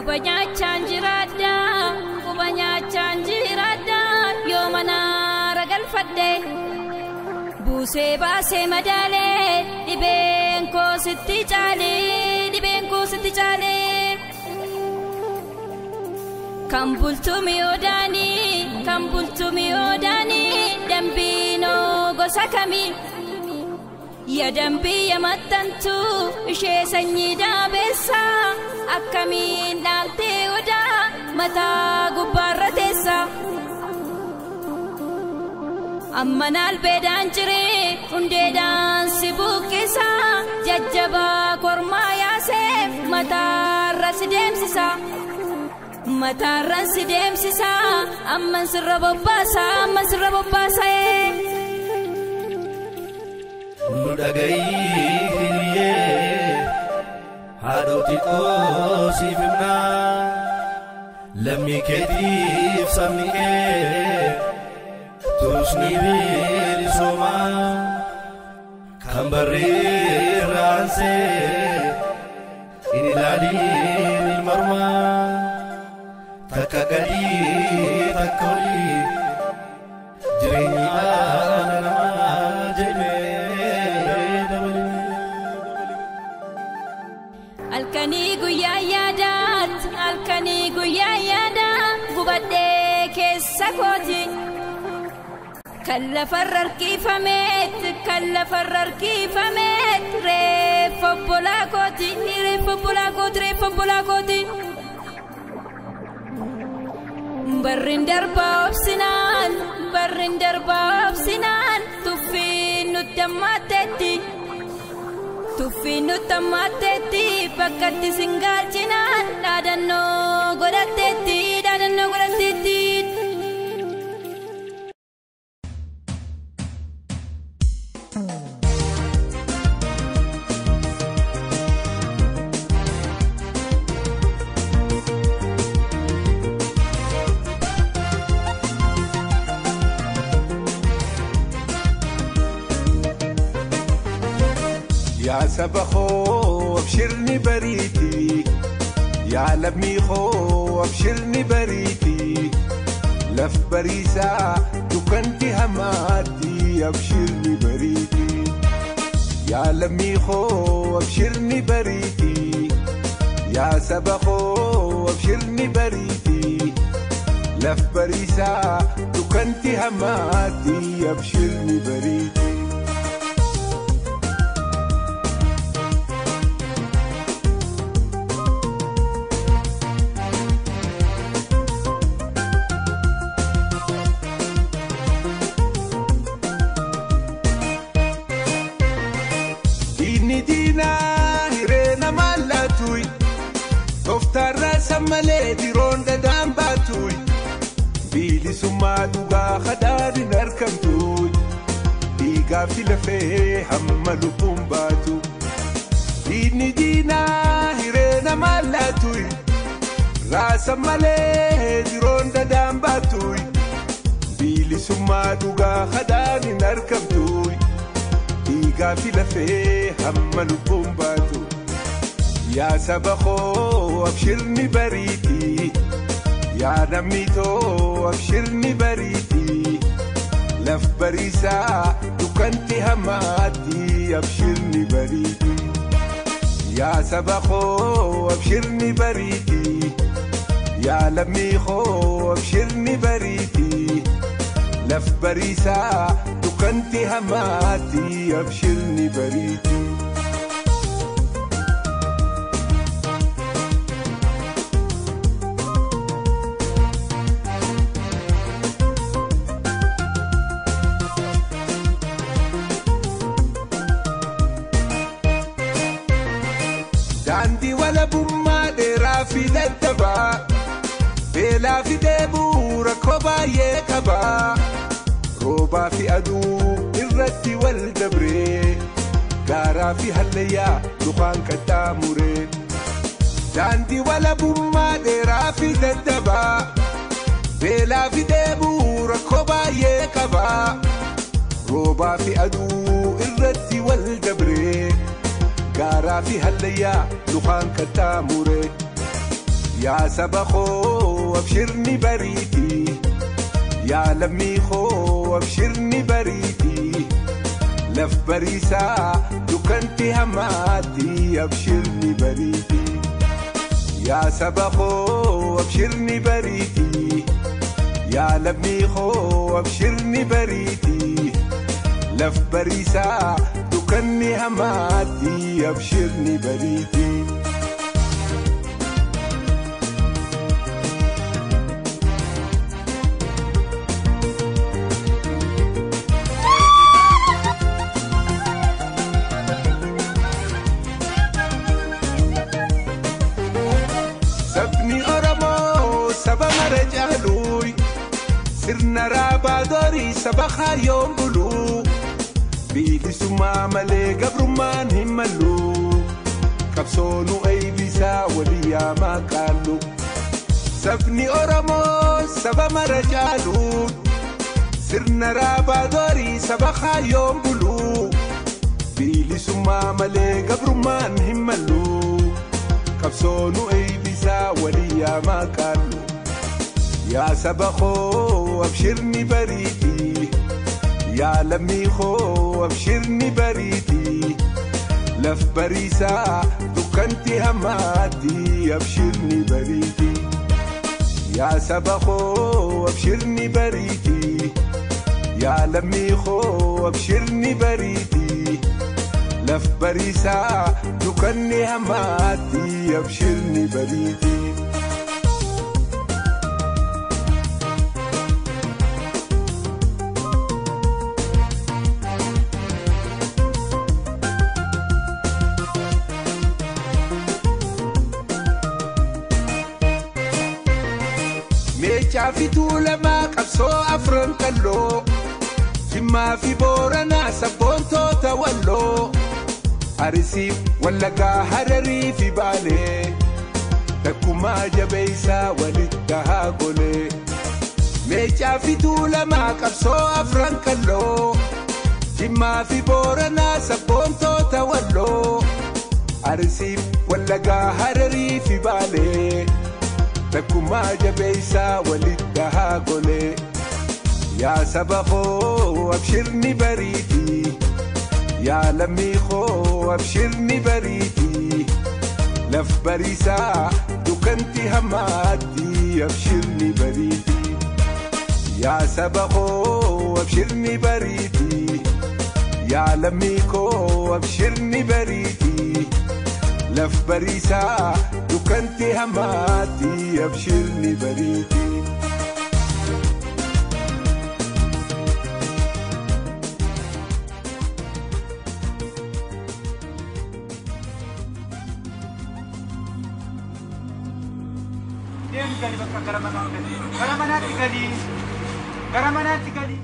Quba nyaachaan jiraadha, quba nyaachaan jiraadha, yoo mana ragalfadhe. Buusee baasee madaalee, dhibeen koo sitti caalee, dhibeen koo sitti caalee. Kan bultu mi'oodaanii, kan bultu mi'oodaanii, dambiinoo gosa kamii? Ya dambii ya maxxantu ishee sanyii daabeessa, akkamiin dhaaltee odaa mataa gubbaarra teessa. Amma naalbeedhaan jiree hundeedhaan si buqqisa, jajjabaa kormaa yaaseef mataarra si deemsisa. Mataarran si deemsisa, amman sirra bobbaasa, amman sirra bobbaasa. Nu dhagayi hiriyyee haadhoti koo siif himnaa lammii keetiif sabni kee tusni bilisoomaa kan barreerraansee hin ilaaliin ilma ormaa takka gadii takka olii jireenyi dhala namaa jedhee dabalee. Halkanii guyyaa yaadaat, halkanii guyyaa yaadaa, gubadhee keessa kooti. Kan lafarra harkifameet, kan lafarra harkifameet, reeffa obbolaa kooti, reeffa obbolaa kooti, reeffa obbolaa kooti. Barriin darbaa obsinaan, barriin darbaa obsinaan, tuffiin nutti hammaatteetti. Tuffiin nutti hammaatteetti, bakkatti singaalchinaan, dhaadannoo godhatteetti, dhaadannoo godhatteetti. Yaa saba koo abshirni bariiti, yaa lammii koo abshirni bariiti, laf bariisaa dukkanti hamaatti abshirni bariiti. Yaa lammii koo abshirni bariiti, yaa saba koo abshirni bariiti, laf bariisaa dukkanti hamaatti abshirni bariiti. Diinni diinaa hireena maallatuy, tooftaarraa sammalee diroon dhadhaan baatuy, bilisummaa dhugaa hadhaan hin argamtuy, dhiigaa fi lafee hamma lubbuun baatu. Diinni diinaa hireena maallatuy, raasa malee diroon dhadhaan baatuy, bilisummaa dhugaa hadhaan hin argamtuy. Dhiigaa fi lafee hamma lubbuun baatu. Yaa saba koo abshirni bariiti, yaa lammii too abshirni bariiti, laf bariisaa dukkanti hamaatti abshirni bariiti. Yaa saba koo abshirni bariiti, yaa lammii koo abshirni bariiti, laf bariisaa dukkanti hamaatti abshirni bariiti. Daandii walabummaa dheeraa fi dadhabaa, beelaa fi dheebuu rakkoo baay'ee qabaa. Roobaa fi aduu irratti wal dabree, gaaraa fi hallayyaa dukaan qaxxaamuree. Daandii walabummaa dheeraa fi dadhabaa, beelaa fi dheebuu rakkoo baay'ee qabaa. Roobaa fi aduu irratti wal dabree, gaaraa fi hallayyaa dukaan qaxxaamuree. Yaa saba koo abshirni bariiti, yaa lammii koo abshirni bariiti, laf bariisaa dukkanti hamaatti abshirni bariiti. Yaa saba koo abshirni bariiti, yaa lammii koo abshirni bariiti, laf bariisaa dukkanni hamaatti abshirni bariiti. Sabni Oromoo saba mara jaaluuy, sirna raabaa doorii saba kaayyoon buluu, bilisummaa malee gabrummaan hin mallu, qabsoonu eebisaa walii yaamaa qaallu. Sabni Oromoo saba mara jaaluuy, sirna raabaa doorii saba kaayyoon buluu, bilisummaa malee gabrummaan hin mallu, qabsoonu eebisaa walii yaamaa qaallu. Yaa saba koo abshirni bariiti, yaa lammii koo abshirni bariiti, laf bariisaa dukkanti hamaatti abshirni bariiti. Yaa saba koo abshirni bariiti, yaa lammii koo abshirni bariiti, laf bariisaa dukkanni hamaatti abshirni bariiti. Meechaa fi Tuulamaa qabsoo afran qalloo, Jimmaa fi Booranaa sabboontoota Walloo, Arisiif Wallagaa Hararii fi Baalee, takkumaa jabeessaa walitti haa golee. Meechaa fi Tuulamaa qabsoo afran qalloo, Jimmaa fi Booranaa sabboontoota Walloo, Arisiif Wallagaa Hararii fi Baalee, takkumaa jabeessaa walitti haa golee. Yaa saba koo abshirni bariiti, yaa lammii koo abshirni bariiti, laf bariisaa dukkanti hamaatti abshirni bariiti. Yaa saba koo abshirni bariiti, yaa lammii koo abshirni bariiti, laf bariisaa dukkanti hamaatti abshirni bariiti. Deemi, gali bakka, gara manaatti gali. Gara manaatti gali. Gara manaatti gali.